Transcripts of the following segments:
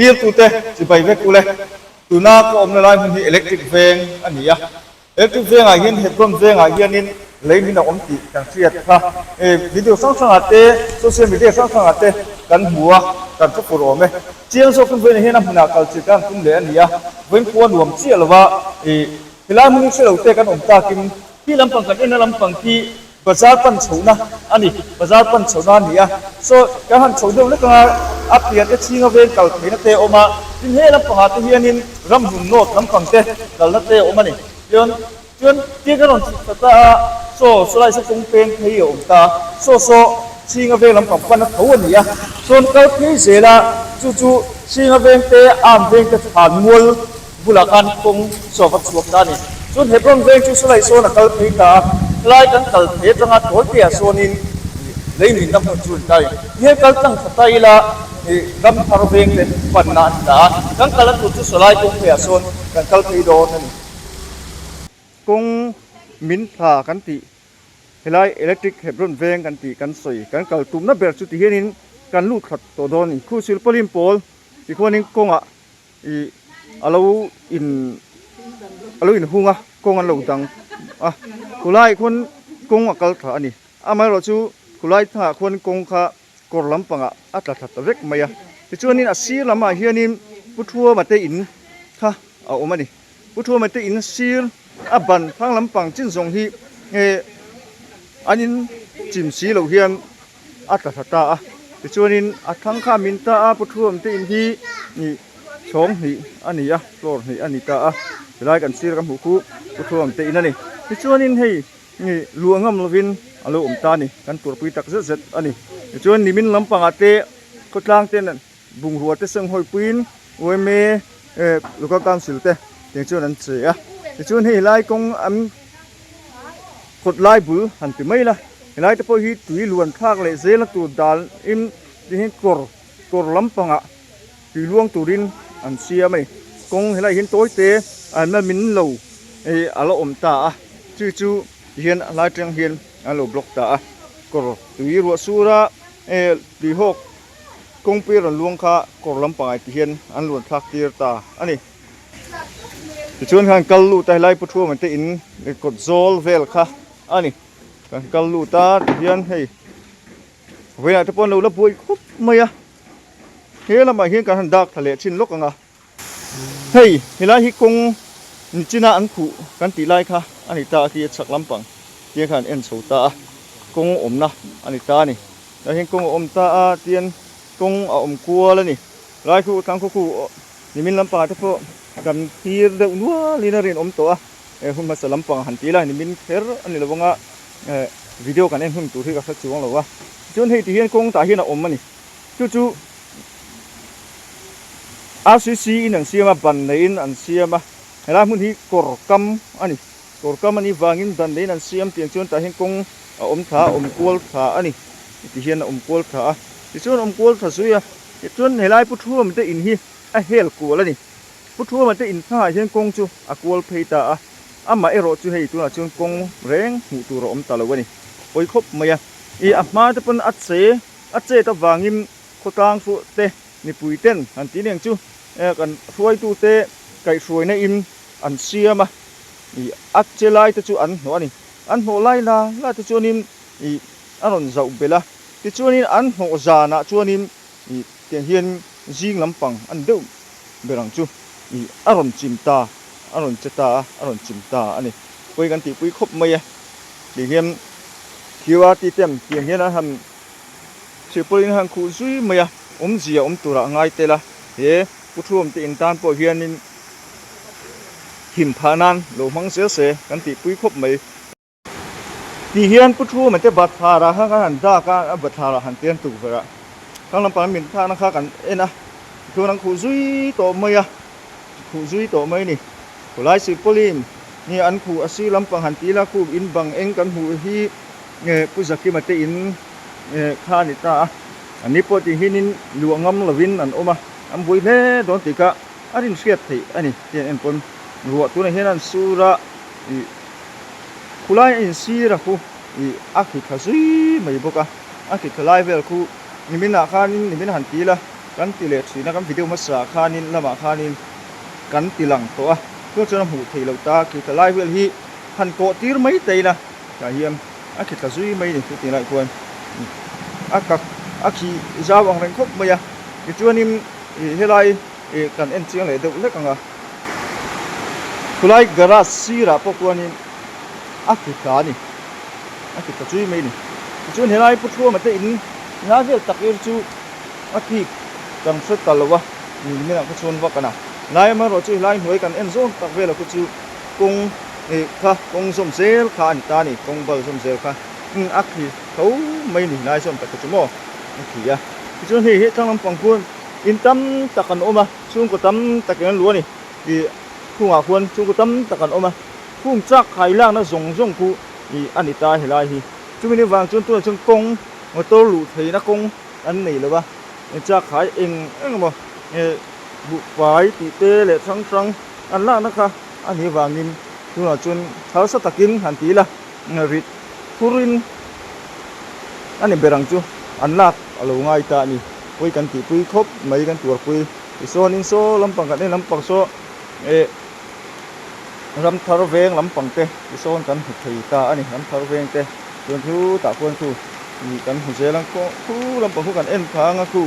Thirtute chibai vek ule, tuna ka awmna lai hmun hi Electric Veng a ni a. Electric Vengah hian Hebron Vengah hianin lei min a awm tih kan hriat kha. Video hrang hrangah te, social media hrang hrangah te kan hmu a, kan hre fur awm e. Chiang zawkin vawiinah hian a hmunah kal chilh kan tum leh a ni a, vawiin khua nuam chiah lova helai hmun hi hre lo te kan awm takin khi lampang kan enna lampang khi Bazar pan chhohna a ni, bazar pan chhohna a ni a. Saw kan han chho deuh lek anga a pian te chhinga veng kal theihna te a awm a, tin he lampangah te hianin ramhlun north lampang te kalna te a awm a ni. Chuan chuan tia kan rawn chhuk thla ta a, saw sawlai saw kawng peng phei a awm ta a, saw saw chhinga veng lampang pan a tho a ni a. Chuan kal phei zel a, chu chu chhinga veng te arm veng te thlan mual Bulah khan kawng saw va chhuak ta a ni. Chuan Hebron veng chu Sulai sawn a kal phei ta a, helai kan kal phei atanga tawlteah sawnin lei minna hmun chu a ni ta a ni. Tihian kal tlang tha ta ila ram thar veng te panna a ni ta a, kan kalna tur chu Sulai kawng pheiah sawn kan kal phei dawn a ni. Kawng min tha kan tih helai electric Hebron veng kan tih kan sawi kan kal tumna ber chu tihianin kan lut thla tawh dawn a ni. Khu Silpaulin pawl tikhuanin kawngah Ih a lo in a lo inhung a kawng an lo dang a khulai khawn kawng a kal thla a ni amaherawh chu khulai thangah khuan kawng kha kawr lampangah a tla thla ta vek mai a tichuanin a sir lamah hianin Pu Thuama te in kha a awm a ni Pu Thuama te in sir a ban thlang lampang chin zawng hi eh an in chim si loh hian. a tla thla ta a tichuanin a thlang kha min ta a pu thuam te in hi ih chhawng hnih a ni a floor hnih a ni ta a tilai kan sir ka hmuh khu pu thuam te in a ni tichuanin hei ih luah ngam lovin a lo awm ta a ni kan turpui tak zet zet a ni tichuan nimin lampangah te khawtlang ten bungrua te senghawi puiin yma eh local council te tiang chuan an che a tichuan hei helai kawng an kawt lai bul han ti mai la helai te pawh hi tui luan thlak leh zela tur dal in tihian kawr kawr lampangah tui luang turin an siam a ni kawng helai hian tawi te an la min lo ih a la awm ta a chu chu tihian a lai atang hian an lo block ta a kawr tui ruah sur a eh tui hawk Kawngpui rawn luang kha kawr lampangah ti hian an luan thlak tir ta a ni. Tichuan khan kal lut a helai Pu Thuama te in kawt zawl vel kha a ni. Kan kal lut a tihian hei vawiinah te pawh an lo la buai khawp mai a. He lamah hian kan han dak thla leh thin lawk ang a. Hei helai hi kawng nichina an khuh kan tih lai kha a ni ta a khi a chhak lampang tiang khan an en chho ta a kawng awmna a ni ta a ni. Tah hian kawng a awm ta a tian kawng a awm kual a ni. Lai khu thlang khaw khu nimin lampangah te pawh kan thlir deuh nualin a rinawm tawh a, eh hun hmasa lampang han ti ila nimin kher a ni lo anga eh video kan en hun tur hi ka hre chuang lo a. Tichuan hei ti hian kawng tah hian a awm a ni. Chu chu RCC in an siam a, ban neiin an siam a, helai hmun hi kawr kam a ni. Kawr kam a nih vangin ban neiin an siam tiang chuan tah hian kawng a awm thla a, awm kual thla a ni. Ti hian a awm kual thla a, tichuan a awm kual thla zui a, tichuan helai Pu Thuama te in hi a hel kual a ni. Pu Thuama te in thlangah hian kawng chu a kual phei ta a, amah erawh chu hei tunah chuan kawng reng hmuh tur a awm ta lo a ni. Pawi khawp mai a, ih a hma te pawn a che a chet avangin khawtlang hruah te mipui ten han tih aniang chu kan hruaitu te kaihhruaina in an siam a, ih a che lai te chu an hnawh a ni. An hnawh lai la la te chuanin ih a rawn zauh belh a, tichuanin an hnawh zanah chuanin ih tiang hian zing lampang a ni deuh ber ang chu ih a rawn chim ta, a rawn che ta a, a rawn chim ta a ni. Pawi kan tihpui khawp mai a, tiang hian QRT ten tiang hian an han Silpawlin han khuh zui mai a, awmzia awm turah ngai tel a, he Pu Thuam te in tan pawh hianin him phah nan lo hmang zel se kan tihpui khawp mai. Tih hian Pu Thuama te bathlarah kha kan han dak a, a bathlarah han tian tukverh a, thlang lampang min thlakna kha kan en a, tichuan an khuh zui tawh mai a, khuh zui tawh mai a ni. Khawlai Silpawlin nge an khuh a sir lampang han ti ila khu in bang eng kan hmuh hi nge Pu Zakima te in kha a ni ta a, an ni pawh tihinin luah ngam lovin an awm a, an buai hle dawn tih kha a rinhriat theih a ni tih an en pawn ruah tunah hian an sur a ih khulai a insir a khu ih a khi thla zui mai bawk a, a khi thla lai vel khu niminah khanin nimin han ti ila. kan ti leh thin a, kan video hmasa ah khanin lamah khanin kan ti lang tawh a, chuan chuan a hmuh theih loh ta khi tla lai vel hi han kawh tir mai ta ila tah hian a khi tla zui mai a ni chutih lai khuan a kak a khi zau ang reng khawp mai a tichuanin ih helai ih kan en chiang leh deuh hlek ang a khulai garage sirah pawh khuanin a khi tla a ni a khi tla zui mai a ni tichuan helai pu thuama te in lai vel tak er chu a kik kan hre ta lo a nimin ah kha chuan vak a na lai amaherawh chu helai hnuai kan en zawn tak vel ah khu chu kawng ih kha kawng zawm zel kha a ni ta a ni kawng bal zawm zel kha a khi tho mai a ni lai zawn tak te chu maw a khi a tichuan hei hi thlang lampang khuan in tam tak an awm a chhungkaw tam takin an luh a ni ih khungah khuan chhungkaw tam tak an awm a khung chak khai lakna zawng zawng khu ih a ni ta helai hi chumi ni vang chuan tunah chuan kawng motor luh theihna kawng an nei lo a chak khai eng eng emaw ih buhfai tih te leh hrang hrang an lakna kha a nih avangin tunah chuan harsa takin han ti ila rit phurin a ni ber ang chu an lak a lo ngai ta a ni pawi kan tihpui khawp mai kan tuarpui tichuanin saw lampang kan en lampang saw eh ramthar veng lampang te tisawn kan hmu thei ta a ni ramthar veng te chuan thu tah khuan khu ih kan hmu zel ang khu lampang khu kan en phang a khu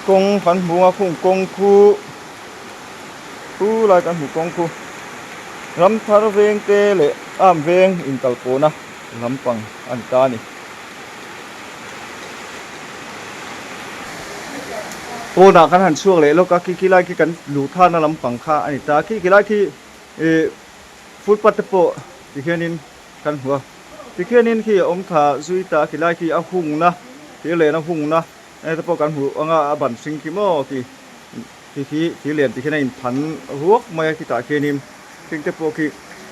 kawng kan hmu a khung kawng khu. Chu lai kan hmu kawng khu Ramthar veng te leh Am veng inkal pawhna lampang a ni ta a ni. Pawnah kan han chhuak leh lawk a, khi khi lai khi kan luh tharna lampang kha a ni ta a, khi khi lai khi ih footpath te pawh tikhianin kan hmu a, tikhianin khi a awm thla zui ta a, khi lai khi a hungna thir lehna hungna te pawh kan hmu ang a, a ban hring khi maw khi. Khi khi thil lian tih hian a inphan ruak mai a khitah khianin thing te pawh khi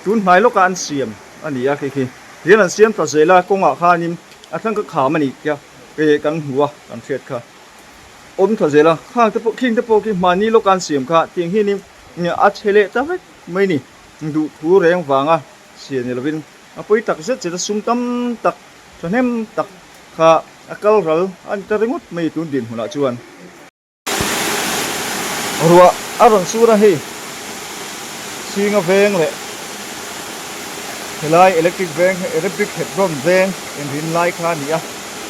tun hnai lawkah an siam a ni a khi khi tihian an siam ta zel a kawngah khanin a thleng ka kham a ni tia hei kan hmu a kan hriat kha awm tha zel a khang te pawh khing te pawh khi mahni lawka an siam kha tiang hianin a chhe leh ta vek mai a ni duhthu reng vanga siam ni lovin a pawi tak zet zet a sum tam tak thahnem tak kha a kal ral a ni ta ringawt mai tun dinhmunah chuan. Ruah a rawn sur a hei Singa veng leh helai electric veng electric Hebron veng inrin lai kha a ni a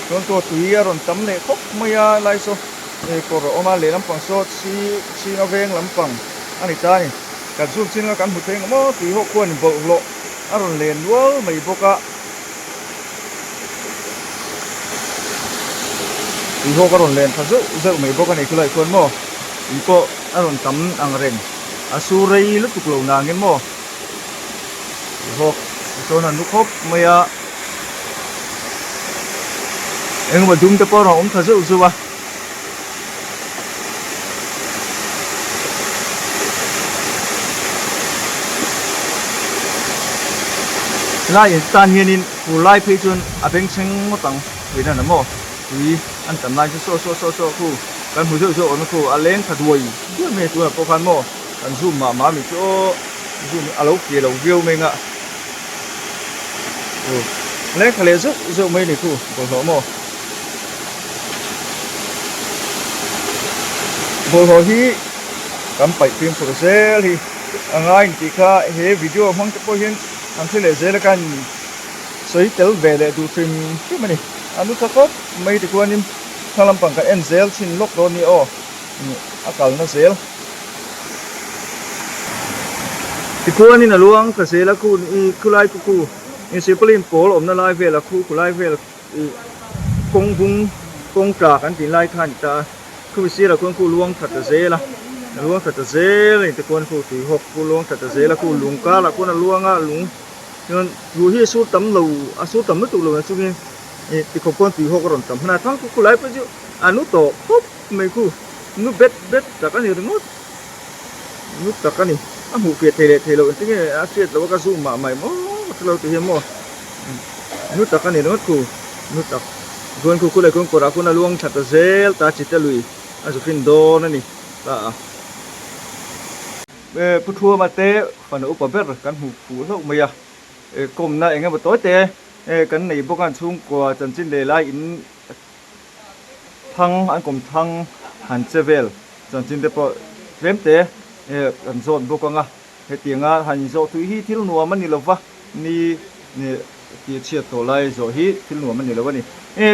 chuan chaw tui a rawn tam leh khawp mai a lai saw kawr a awm a leh lampang saw Singa veng lampang a ni ta a ni kan zoom chin anga kan hmu thei ang maw tui ho khuan bawlhhlawh a rawn len nual mai bawk a. Tui hawk a rawn len tha zeuh zeuh mai bawk a ni khulai khuan maw tui pawh a rawn tam ang reng a sur rei lutuk lo nangin maw tui hawk sawn an lu khawp mai a engemaw dum te pawh a rawn awm tha zeuh zeuh a. Helai in tan hianin fur lai phei chuan a bengchheng ngawt ang tih na maw tui an tam lai chu saw saw saw saw khu kan hmu zeuh zeuh awm a khu a leng tha duai duai mai a tunah pawh khan maw kan zoom mah mah ami chu aw zoom a lo fih lo viau mai anga leng tha leh zeuh zeuh mai a ni khu bawlhhlawh maw. Bawlhhlawh hi kan paih fimkhur zel hi a ngai ang tih kha he video hmang te pawh hian an hre leh zel a khan sawi tel ve leh duh hrim hrim a ni. A nu tha khawp mai tikhuanin thla lampang kan en zel chhin lawk dawn nia aw a kalna zel. Tikhuanin a luang thla zel a khu khulai khu khu Silpaulin pawl awmna lai vel a khu khulai vel. Ih kawng bung kawng tla kan tih lai kha a ni ta a khumi sirah khuan khu luang tha ta zel a a luang tha ta zel a ni te khuan khu tui hawk khu luang tha ta zel a khu lung karah khuan a luang a lung chuan tui hi a sur tam lo a sur tam lutuk lo na chungin ih tikhawp khuan tui hawk a rawn tam hman a thlang khu khulai pawh chu a nu tawh khawp mai khu nu bet bet tak a ni ringawt nu tak a ni a hmuh fiah thei leh thei loh engtin nge a hriat loh a ka zoom mah mai maw ka hre lo ti hian maw. Nu tak a ni ringawt khu nu tak chuan khu khulai kawng kawrah khuan a luang thla ta zel ta chite lui a zu fin dawn a ni ta a. Pu Thuama te fanu upa ber kan hmu fuh hlauh mai a kawmna eng emaw tawi te kan nei bawk a chhungkua chanchin leh lai in thang an kawm thang. han che vel chanchin te pawh tlem te kan zawt bawk ang a, hetianga han inzawh thui hi thil nuam a ni lo va, ni tih chhiat tawh lai zawh hi thil nuam a ni lo a ni.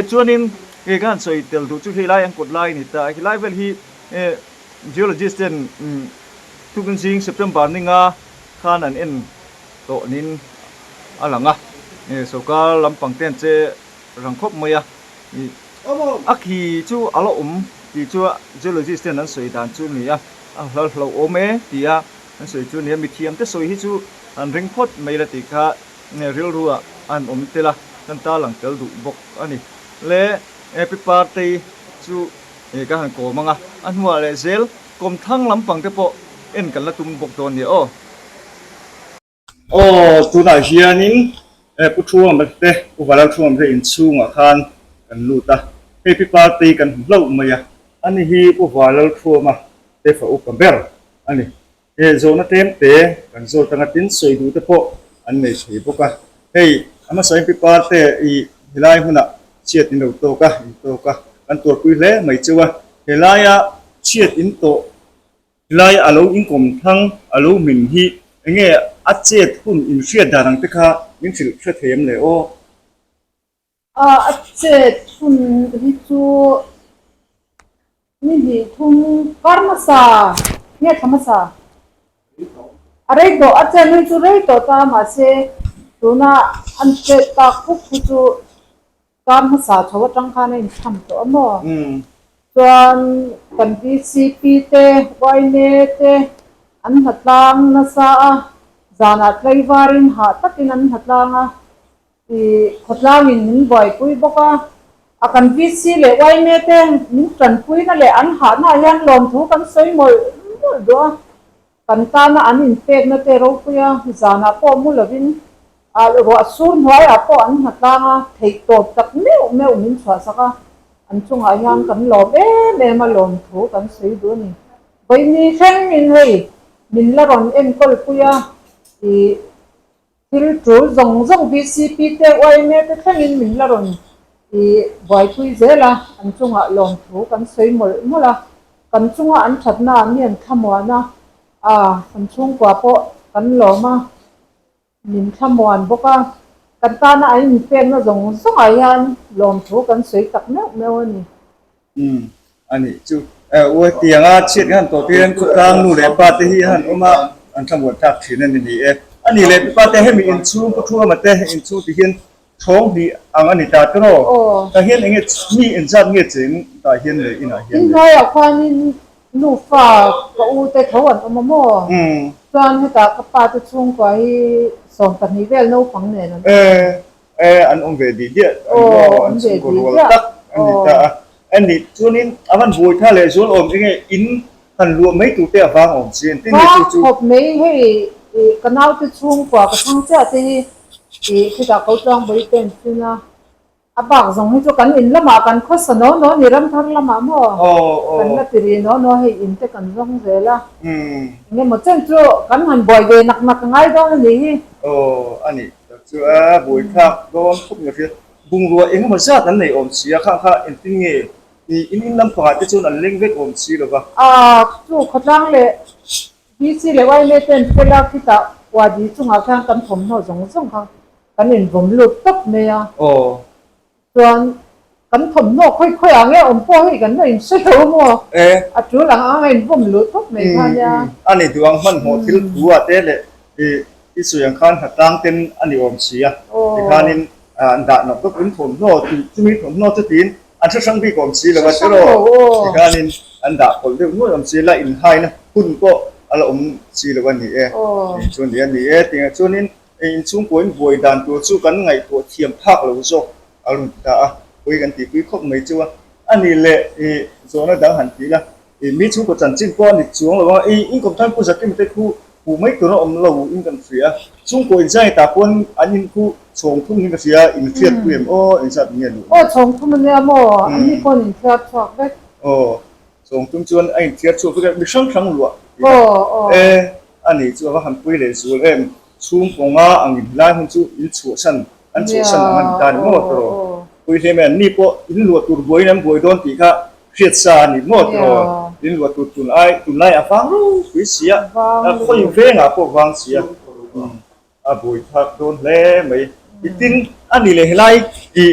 Chuanin ka han sawi tel duh chu helai an kawt lai a ni ta, helai vel hi geologist ten tukin zing September ninga khan an en tawh niin a lang a, sorkar lampang te an che rang khawp mai a, a khi chu a la awm tih chu geologist ten an sawi dan chu a ni a, a hlauhlauhawm e ti a an sawi chu a ni a, mithiam te sawi hi chu an ring phawt mai la tih kha rilru ah an awm tel a, kan tarlang tel duh bawk a ni. Le pi Partei chu ka han kawm ang a, a hnuah leh zel kawmthlang lampang te pawh en kan la tum bawk dawn nia aw. Aw, tunah hianin Pu Thuama te, Pu Valal Thuama te inchhungah khan kan lut a, hei pi party kan hmu hlauh mai a. Ani hi Pu Valal Thuama te fa upa ber a ni. He zawhna tlem te kan zawt anga tin sawi duh te pawh an nei thei bawk a. Hei a hmasain pi parte i helai hmunah chhiat in lo tawk a, in tawk a, kan tuarpui hle mai cheu a. Helaia chhiat in tawh Helai a lo inkawm thlang a lo min hi enge a chet hun inhriat dan ang te kha min hrilh hre thei em le aw? A chet hun hi chu ni hnih thum kar hmasa nge thla hmasa a rei tawh a chet hi chu rei tawh ta mahse tuna an chet tak fuk hi chu Kar hmasa chho atang khan a inchham tawh a maw? Chuan kan VCP te, yma te an hnatlang nasa a, zanah tlaivarin hah takin an hnatlang a, ih khawtlangin min buaipui bawk a, a kan VC leh yma te min tanpuina leh an hahnaah hian lawmthu kan sawi mawlh mawlh duh a. Kan tana an inpekna te ropuia zanah pawh mu lovin ruah sur hnuaiah pawh an hnatlang a, theihtawp tak meuh meuh min chhuahsak a, an chungah hian kan lawm em em a lawmthu kan sawi duh a ni. Vawiini thlengin hei min la rawn enkawl pui a, ih Thil tul zawng zawng VCP te yma te thlengin min la rawn ih buaipui zel a, an chungah lawmthu kan sawi mawlh mawlh a, kan chunga an thatna ah mi an thlamuan a, a kan chhungkua pawh kan lawm a, min thlamuan bawk a, kan tana an inpekna zawng zawngah hian lawmthu kan sawi tak meuh meuh a ni. Umm a nih chu. U hetianga chhiat han tawh tir hian khawtlang nu leh pa te hi han awm a, an thlamuan thlak thin a ni ni e. A nih leh pa te hemi inchhung pu thu ama te inchhung ti hian chhawng hnih ang a ni ta tiraw? Tah hian enge mi inzat nge cheng tah hian leh inah hian le? Inhnuaiah khuanin nufa ka u te tho an awm a maw? Chuan hetah ka pa te chhungkua hi 12 vel naupang nen an awm a. E an awm ve dih diah an ni maw an chhungkaw rual tak an ni ta a a nih chuanin a van buai tha leh zual awm enge in han luah mai tur te a vang awm si engtin nge chu chu. Vang khawp mai hei ih ka naute chhungkua ka thang chiah te hi ih khitah ko tluang bawi te an fin a a bak zawng hi chu kan in lamah kan khawsa no no ni ramthar lamah maw kan la ti rih no no hei in te kan zawng zel a enge maw chen chu kan han buai ve nak nak a ngai dawn a nih hi. Aw a nih. Tak chu a buai thlak dawn khawp nge hria. Bungrua engemaw zat an nei awm si a, khang kha engtin nge i in in lampangah te chuan an leng vek awm si lo va. A chu khawtlang leh DC leh yma ten fel a khitah Wadi chungah khan kan thawmhnaw zawng zawng kha kan invawm lut tawp mai a. Aw. Chuan kan thawmhnaw khawi khawi ah nge awm pawh hei kan la inhre lo maw? E. A tul ang ang a invawm luh tawp mai kha nia. A ni duh ang hmanhmawh thil thu ah te leh i i sawi ang khan hnatlang ten a ni awm si a. Tikhanin an dah nawk nawk in thawmhnaw tih chumi thawmhnaw chu tiin an hre hrang bik awm si lo a tiraw? Tikhanin an dah pawlh deuh nuai awm si la inhaina hun pawh a la awm si lo a ni e. Chuan ni a ni e tih chuanin Inchhungkaw in buai dan tur chu kan ngaihtuah thiam phak lo zawk a rawn ti ta a, pawi kan tihpui khawp mai chu a. A nih leh i zawhna dang han ti ila, i mi chhungkaw chanchin pawh a ni chuang lo a, i inkawm than Pu Zakima te khu hmuh mai tur a awm lo in kan hria a, chhungkaw inzai ta pawn an in khu chhawng thum in ka hria, in hriat pui em aw, inzat nge luh Aw chhawng thum a nia maw, an ni pawn in thiar chhuak vek. Aw, chhawng thum chuan a inthiar chhuak vek a, mi hrang hrang luah tih a, e a nih chu a va han pui leh zual em. Chhung kawnga ang in lai hun chu in chhuahsan an chhuahsan ang a ni ta ni maw tawh. Pui hle mai an ni pawh in luah tur buaiin an buai dawn tih kha Hriat sa a ni maw tiraw? In luah tur tun ai tunlai a vang ropui si a, khawi vengah pawh vang si a, a buai thlak dawn hle mai. I tin a ni leh helai i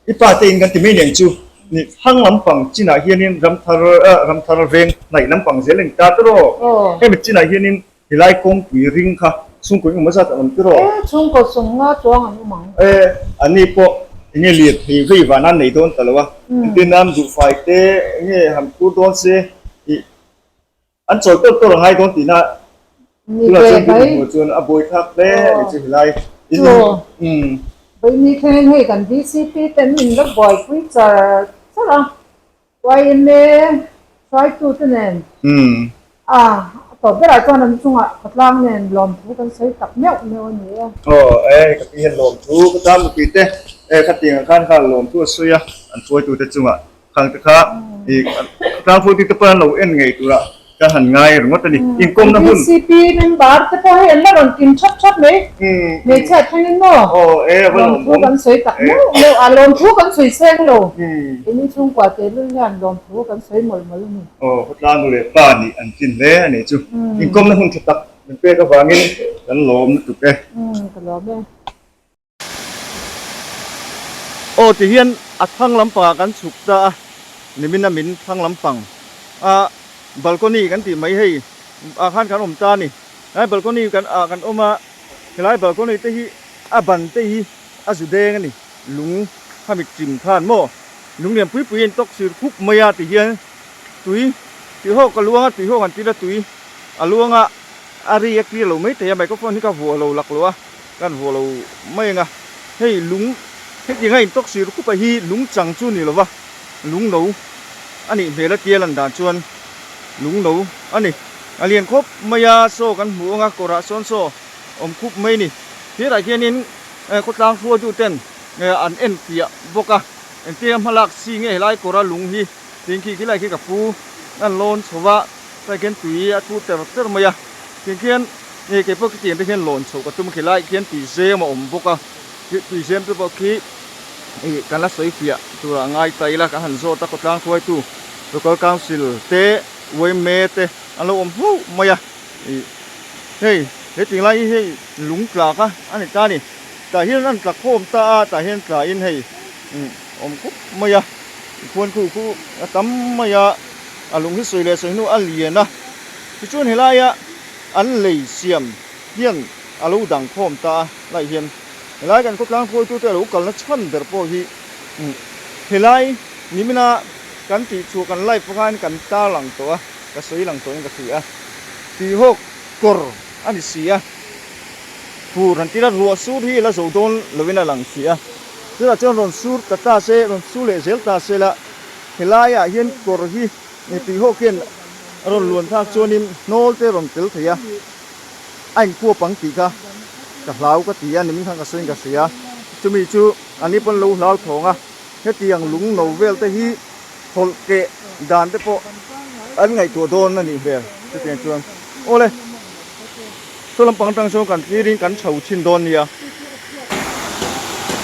i pa te in kan ti mai nen chu ni thlang lampang chinah hianin ramthar ramthar veng hnaih lampang zel a ni ta tiraw? Hemi chinah hianin Helai kawngpui ring kha chhungkaw engemaw zat an awm tiraw? E, chhungkaw sawmnga chuang an awm ang. E, anni pawh enge lirthei vei van an nei dawn ta lo a, engtin nan duhfai te enge han phur dawn se ih an chawi tawlh tawlh a ngai dawn tihna tunah chuan kan inhmuh chuan a buai thlak hle a ni chu helai in umm. Vawiini thlengin hei kan VCP ten min la buaipui char char a. Yma hruaitute nen a a tawp berah chuan an chungah khawtlang nen lawmthu kan sawi tak meuh meuh a ni e. Aw e, ka pi hian lawmthu khawtlang mipui te e khatiang ah khan kha lawmthu a sawi a, an hruaitute chungah khang te kha i khawtlang hruaitute pawh an lo en ngei turah Ka han ngai ringawt a ni. Inkawmna hun. VCP member te pawh hei an la rawn kim thap thap mai. Hmeichhia thlengin maw? Aw e, a va lawmawm. Lawmthu kan sawi tak meuh meuh a, lawmthu kan sawi seng lo. Keini chhungkua tehlul hian lawmthu kan sawi mawlh mawlh a ni. Aw, khawtlang nu leh pa nih an tlin hle a nih chu. Inkawmna hun tha tak min pek avangin kan lawm lutuk e. Ka lawm e. Aw ti hian a thlang lampangah kan chhuk ta a, nimin a min thlang lampang a balcony kan tih mai hei ah khan kan awm ta a ni. Helai balcony kan ah kan awm a, helai balcony te hi a ban te hi a zu deng a ni, lung khami chim khan maw lung lian pui pui a intawk sir khup mai a ti hian tui tihawk a luang a, tihawk an tila tui a luang a, a ri a clear lo maithei a microphone hi ka vuah lo laklawh a. Kan vuah lo mai ang a, hei lung hetiang a intawk sir khup a hi lung chang chu ni lova lung no a nih hmel a tia lan dan chuan lung no a ni. A lian khawp mai a, saw kan hmu ang a, kawrah sawn saw awm khup mai a ni. Thirah hianin khawtlang hruaitu ten an en piah bawk a, engtia hmalak chi nge helai kawra lung hi tiin khi khilai khi ka pu an lawn chho va, tlai khian tui a thu ter ter mai a, tiang khian Hei kei pawh khitiang te hian lawn chhoh ka tum a khilai khian tui zem a awm bawk a, tui zem te pawh khi ih kan la sawi fiah tur ah ngai ta ila kan han zawt a khawtlang hruaitu local council te yma te an lo awm hlauh mai a ih hei he ting lai hi hei lung tla kha a ni ta a ni tah hian an tla khawm ta a tah hian tla in hei awm khup mai a khuan khu khu a tam mai a a lung hi sawi leh sawi hnu a lian a tichuan helaia. An lei siam hian a lo dang khawm ta a, lai hian helai kan khawtlang hruaitute a lo kalna chhan ber pawh hi helai nimina kan tih chhuah kan live khan kan tar lang tawh a, ka sawi lang tawhin ka hria a, tuihawk kawr a ni si a, fur han tira ruah sur hi la zo dawn lovin a lang si a, chutah chuan rawn sur ta ta se, rawn sur leh zel ta se la, helaiah hian kawr hi tuihawk hian A rawn luan thlak chuanin hnawl te rawn tel thei a, a inkuap ang tih kha ka hlau ka ti a, nimin khan ka sawiin ka hria. Chumi chu ani pawn lo hlau thawng a, hetiang lung no vel te hi hawlh keh dan te pawh an ngaihtuah dawn a nih hmel chutiang chuan. Awle, saw lampang atang chuan kan tlirin kan chho chhin dawn nia.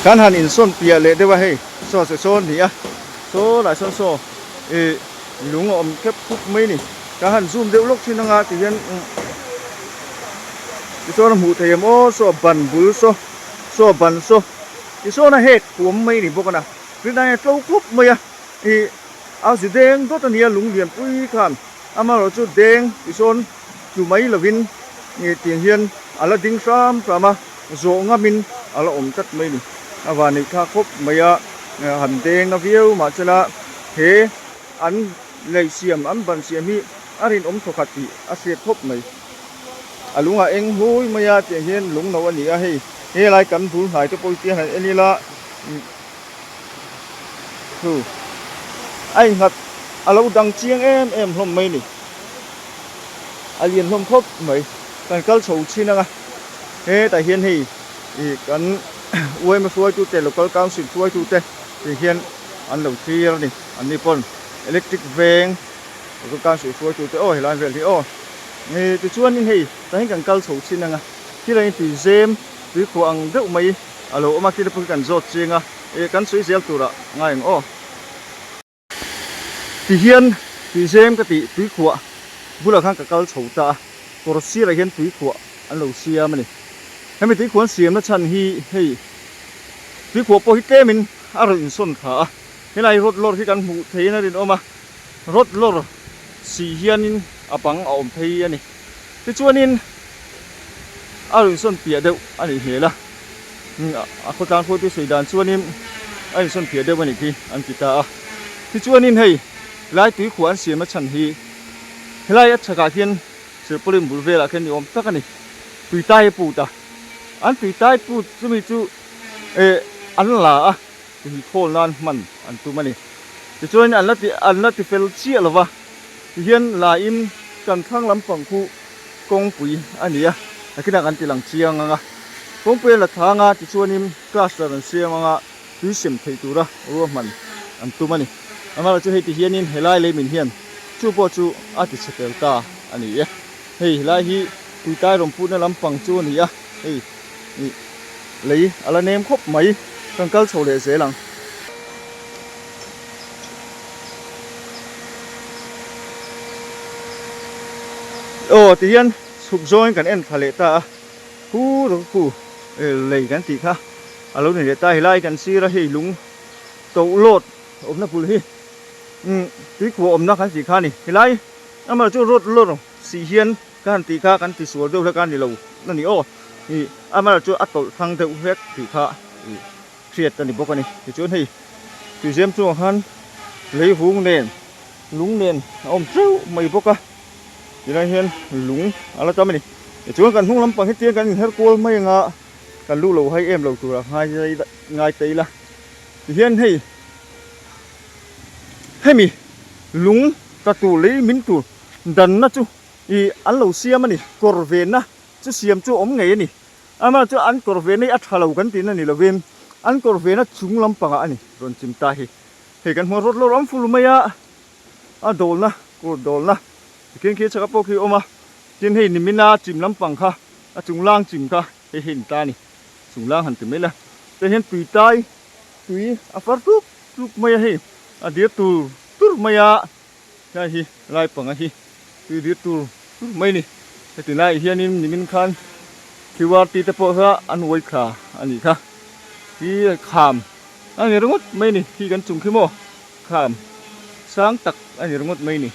Kan han insawn piah leh deuh a hei, saw se sawn ni a, saw lai sawn saw ih. Lung a awm khep khup mai a ni. Ka han zoom deuh lawk thin anga tihian tichuan a hmuh thei em aw saw ban bul saw saw ban saw tisawn a hek huam mai a ni bawk a na rinai a tlo khup mai a ih a zu deng dawt a nia lung lian pui khan amaherawhchu deng tisawn tlu mai lovin ih tiang hian a la ding hram hram a zawh ngamin a la awm tlat mai a ni a van neih thlak khawp mai a han deng na viau mahsela he An lei siam, an ban siam hi a rinawm thawkhat tih a hriat khawp mai. A lung a eng hlui mai a tiang hian lung no a ni a, hei helai kan bul hnai te pawh hi tiang han en ila chu a innghat a lo dang chiang em em hlawm mai a ni. A lian hlawm khawp mai. Kan kal chho chhin ang a, hetah hian hei ih kan yma hruaitute local council hruaitute tih hian an lo thlir a ni. An ni pawn electric veng local council hruaitute aw helai vel hi aw ih tichuanin hei tah hian kan kal chho chin ang a thil a intui zem tui khuah ang deuh mai a lo awm a thil pawh hi kan zawt chiang a ih kan sawi zel turah ngai ang aw. Tihian tuizem ka tih tuikhuah bulah khan ka kal chho ta a, kawr sirah hian tuikhuah an lo siam a ni. Hemi tuikhuah an siamna chhan hi hei tuikhuah pawh hi tlemin a rawn insawn thla a, helai rod lawr hi kan hmuh theiin a rinawm a, rod lawr si hianin a bang a awm phei a ni. Tichuanin a rawn insawn piah deuh a nih hmel a, a khawtlang hruaitu sawi dan chuanin a insawn piah deuh a nih khi an ti ta a. Tichuanin hei helai tuikhuah an siamna chhan hi helai a chhakah hian Silpauline bul velah khian ni awm tak a ni. Tuitai a put a, an tuitai put chumi chu eh an la a, tui khawl nan hman an tum a ni. Tichuanin an la ti an la ti fel chiah lo va, tihian lain kan thlang lampang khu kawngpui a ni a, nakinah kan ti lang chiang ang a. Kawngpui an la thlang a, tichuanin cluster an siam ang a, tui sem theih tura ruahman an tum a ni. Amaherawhchu hei ti hianin helai lei min hian chu pawh chu a ti chhe tel ta a ni e. Hei helai hi tuitai rawn putna lampang chu a ni a, hei ih lei a la nem khawp mai, kan kal chho leh zel ang. Aw tihian chhuk zawngin kan en thla leh ta a, khu rawh khu lei kan tih kha a lo ni leh ta, helai kan sir a hei lung toh lawt awmna bul hi umm tuikhuah awmna kan tih kha a ni, helai amaherawhchu chu rawt lawr sih hian ka han tih kha kan ti sual deuh hlek a ni lo a ni aw ih amaherawhchu chu a tawlh thang deuh hlek tih kha ih hriat a ni bawk a ni. Tichuan hei tuizem chungah khan leivung nen lung nen a awm teuh mai bawk a tilai hian lung a la tam a ni. Tichuan kan hnung lampang hi tiang kan inher kual mai anga kan lu lo hai em lo tura ngai ngai ta ila tihian hei hemi lung tla tur lei min tur danna chu ih an lo siam a ni kawr venna chu siam chu a awm ngei a ni. Amah chu an kawr ve nei a tha lo kan tihna ni lovin an kawr ve na chung lampangah a ni rawn chim ta hi. Hei kan hmuh rawt lawr awm ful mai a, a dawlna kawr dawlna tikhian khi chhaka pawh khi a awm a, tin hei nimina chim lampang kha a chung lang chim kha hei hei ni ta a ni, chung lang han ti mai la tah hian tui tai tui a far tluk tluk mai a hei a dir tur tur mai a. Helai hi lai panga hi tui dir tur tur mai a ni. Heti laiah hianin nimin khan QRT te pawh kha an uai thla a nih kha. Hi kham a ni ringawt mai a ni. Khi kan chung khi maw kham sang tak a ni ringawt mai a ni.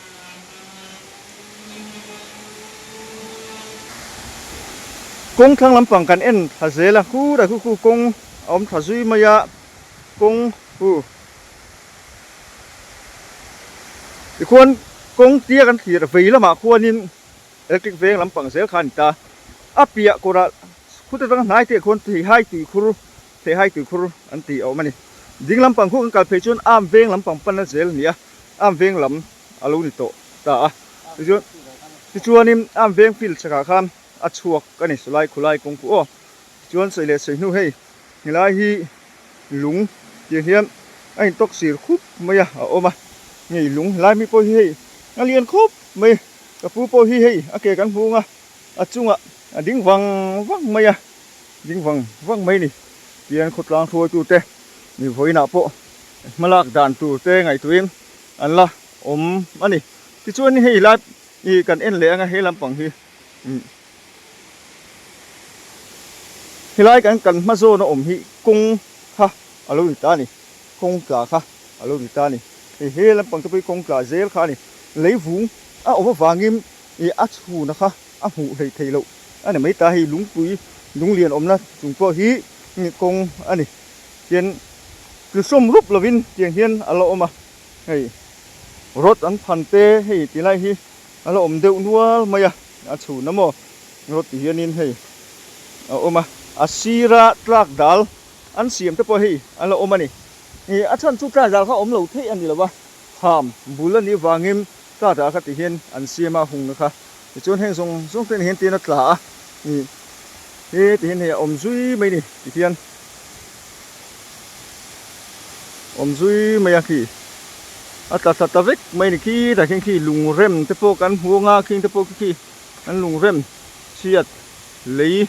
Kawng thlang lampang kan en thla zel a, khurah khu khu kawng a awm thla zui mai a, kawng hu. Tikhuan kawng tia kan thlir vei lamah khuanin electric veng lampang zel kha a ni ta. A piah kawrah khut atanga hnai te ah khuan theihai tuikhur theihai tuikhur an tih a awm a ni. Ding lampang khu kan kal phei chuan arm veng lampang panna zel a ni a, arm veng lam a lo ni tawh ta a. Tichuan tichuanin arm veng field chhakah khan a chhuak a ni sawlai khulai kawng khu aw. Tichuan sawi leh sawi hnu hei helai hi lung tiang hian a intawk sir khup mai a a awm a hei lung helai mi pawh hi hei a lian khawp mai ka pu pawh hi hei a ke kan hmung a a chungah a ding vang vang mai a ding vang vang mai a ni tihian khawtlang hruaitute mi vawiinah pawh hmalak dan tur te ngaihtuahin an la awm a ni tichuan hei lai ih kan en leh anga he lampang hi. Helai kan kan hma zawn a awm hi kawng kha a lo ni ta a ni, kawng tla kha a lo ni ta a ni. Hei he lampang te pawh hi kawng tla zel kha a ni. Lei vung a awm avangin ih a chhuna kha a hmuh hleih theih loh a ni mai ta. Hei lungpui lunglian awmna chung pawh hi kawng a ni. Tian tlusawm rup lovin tiang hian a la awm a, hei rod an phan te hei tilai hi A la awm deuh nual mai a, a chhun a maw rawt ti hianin hei a awm a, a sira tlak dal an siam te pawh hei a la awm a ni. Ih a chhan chu tlak dal kha awm lo theih a ni lo a, kham bul a nih vangin tlak dal kha ti hian an siam a hungna kha. Tichuan heng zawng zawng te hian tin a tla a, ih he ti hian hei a awm zui mai a ni ti hian. Awm zui mai a khi a tla thla ta vek mai a ni khi tah khian khi lungrem te pawh kan hmu anga khing te pawh khi khi an lungrem chhiat lei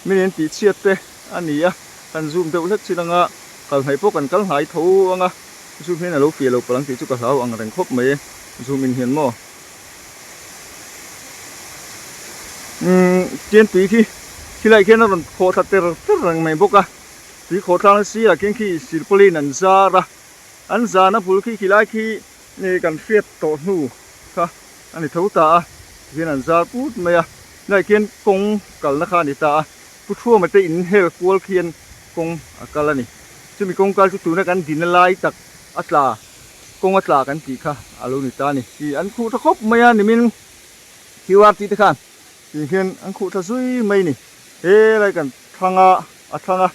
min in tih chhiat te a ni a kan zoom deuh hlek chin anga kal hnaih pawh kan kal hnai tho anga. Zoom hian a lo fiah lo palh ang tih chu ka hlau ang reng khawp mai e, zoom in hian maw. Umm tian tui khi khilai khian a rawn khawh thla ter ter reng mai bawk a, tui khawh tlang sirah khian khi silpawlin an zar a, an zahna bul khi khilai khi kan hriat tawh hnu kha a ni tho ta a, tikhian an zar put mai a, helaiah khian kawng kalna kha a ni ta a, Pu Thuama te in hel kual khian kawng a kal a ni. Chumi kawng kal chu tuna kan dinna lai tak a tla, kawng a tla kan tih kha a lo ni ta a ni. Tih an khuh tha khawp mai a, nimin QRT te khan tih hian an khuh tha zui mai a ni. He lai kan thlang a, a thlang a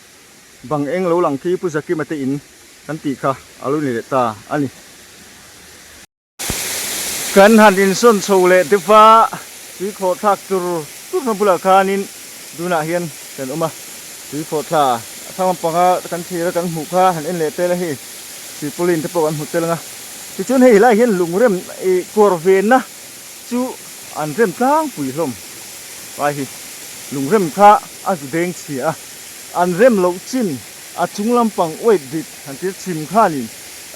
bang eng lo lang khi Pu Zakima te in kan tih kha a lo ni leh ta a ni. Kan han insawn chho leh deuh va, tui khawh thlak tur tur hma bulah khanin tunah hian kan awm a, tui khawh thla a thlang lampanga kan thlir a kan hmuh kha han en leh tel a hei silpauline te pawh kan hmu tel ang a, tichuan hei helaiah hian lungrem ih kawr venna chu an rem tlangpui hlawm lai hi lungrem kha a zu deng chhia a, an rem loh chin a chung lampang weight rit han tir chhim khanin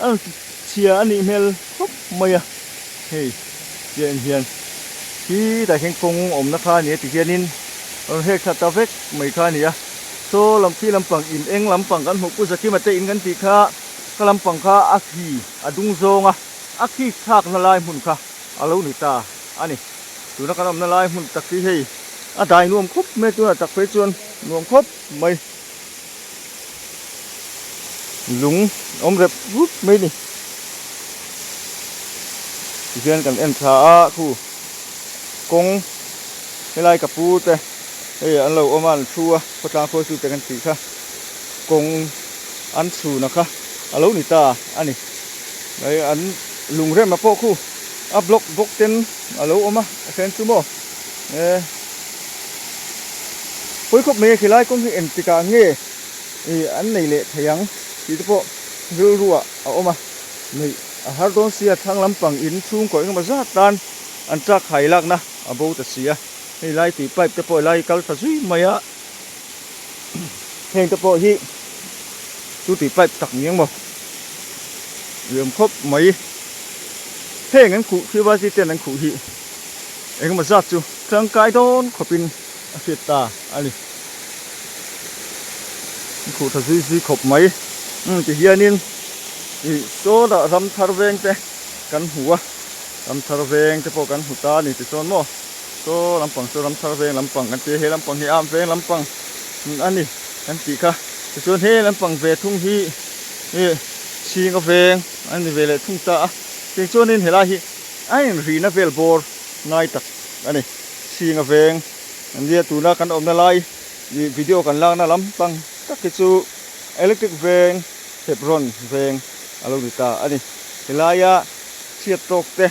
A rawn ti chhia a nih hmel khawp mai a, hei chiah hian khitah hian kawng awmna kha a ni a ti hianin a rawn hek thla ta vek mai kha a ni a, saw lam khi lampang in eng lampang kan hmuh pu Zakima te in kan tih kha ka lampang kha a khi a dung zawng a, a khi thlakna lai hmun kha a lo ni ta a ni, tuna kan awmna lai hmun tak hi hei a dai nuam khawp mai a tunah tak phei chuan nuam khawp mai. Lung awm rep rup mai ni. Tihian kan en thla a khu kawng helai ka pu te hei an lo awm a an thu a khawtlang khawi chu te kan tih kha kawng an chhun a kha a lo ni ta a ni. Hei an lung rem a pawh khu a block bawk ten a lo awm a a then chu maw e. Pawi khawp mai a khilai kawng hi engtikah nge ih an nei leh thei ang tih te pawh rilruah a awm a, neih a har dawn sia thlang lampang in chhungkaw engemaw zat tan an chak hai lakna a bo ta si a, hei lai tui pipe te pawh helai kal tha zui mai a, heng te pawh hi chu tui pipe tak ni ang maw liam khawp mai heng an khuh Shivasi ten an khuh hi engemaw zat chu tangkai dawn khawpin a hriat ta a ni. An khuh tha zui zui khawp mai. Umm ti hianin ih sawtah ram thar veng te kan hmu a, ram thar veng te pawh kan hmu ta a ni tichuan maw saw lampang chu ram thar veng lampang kan ti a, he lampang hi am veng lampang a ni kan tih kha. Tichuan he lampang ve thung hi ih chhinga veng a ni ve leh thung ta a, tichuanin helai hi a inrihna vel bawr ngai tak a ni. Chhinga veng an nia tuna kan awmna lai ih video kan lakna lampang tak hi chu electric veng Hebron veng a lo ni ta a ni. Helaia chhiat tawk te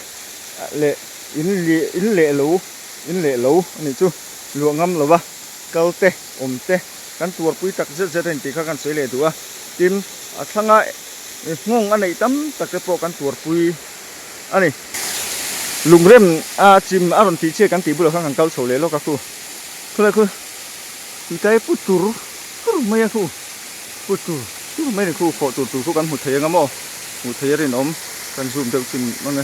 leh in in leh lo in leh lo a nih chu luah ngam lova kal te awm te kan tuarpui tak zet zet a ni tih kha kan sawi leh duh a. Tin a thlanga nghawng a neih tam tak te pawh kan tuarpui a ni. Lungrem a chim a rawn tih chiah kan tih bulah khan kan kal chho leh lawk a khu. Khulai khu tuitai pu tur tur mai a khu. Pu tur tur mai a ni khu khawh tur tur khu kan hmu thei anga maw. Hmuh thei a rinawm kan zoom deuh chin mang e.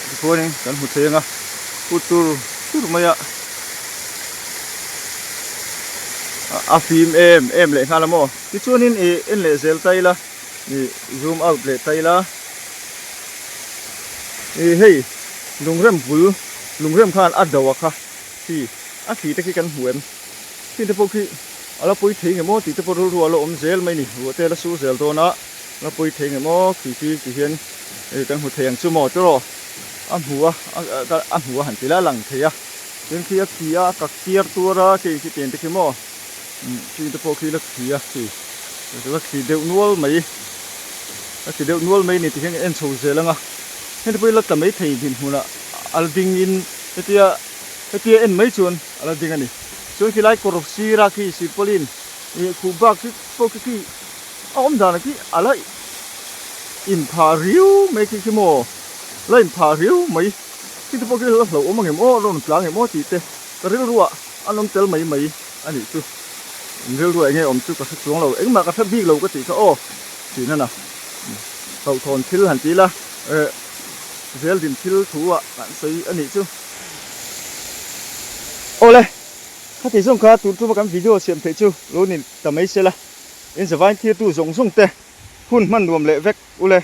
Tichuanin kan hmu thei anga pu tur tur mai a a fim em em leh nghal a maw. Tichuanin ih en leh zel ta ila. Ih zoom out leh ta ila ih hei lungrem bul lungrem khan a do a kha khi a khi te khi kan hmu em khi te pawh khi a la pawi thei nge maw tih te pawh rilru a la awm zel mai a ni ruah te a la sur zel dawn a la pawi thei nge maw khi khi ti hian ih kan hmu thei ang chu maw tiraw a hmu a a hmu a han ti la a lang thei a tin khi a khi a a kak tiar tuar a khi khi tiang te khi maw. Khi te pawh khi la khi a khi la khi deuh nual mai la khi deuh nual mai ni ti hian ka en chho zel ang a heng te pawh hi la tla mai thei dinhmunah a la ding in hetia hetia en mai chuan a la ding a ni chuan khilai kawr sira khi silpauline ih khuh bak khi pawh khi khi a awm danah khi a la inphah riau mai khi khi maw la inphah riau mai khi te pawh khi la hlauhawm ang em aw rawn tla ang em aw tih te ka rilruah an awm tel mai mai. A nih chu, in rilru eng nge awm chu ka hre chuang lo, engmah ka hre bik lo ka tih kha aw. Thin a na. Hlauhthawn thil han ti ila, eh, zeldin thil thu ah kan sawi a nih chu. Awle, khati zawng kha tun tuma kan video siam theih chu lo ni ta mai se la, in zavain thirtu zawng zawng te hun hman nuam leh vek ule.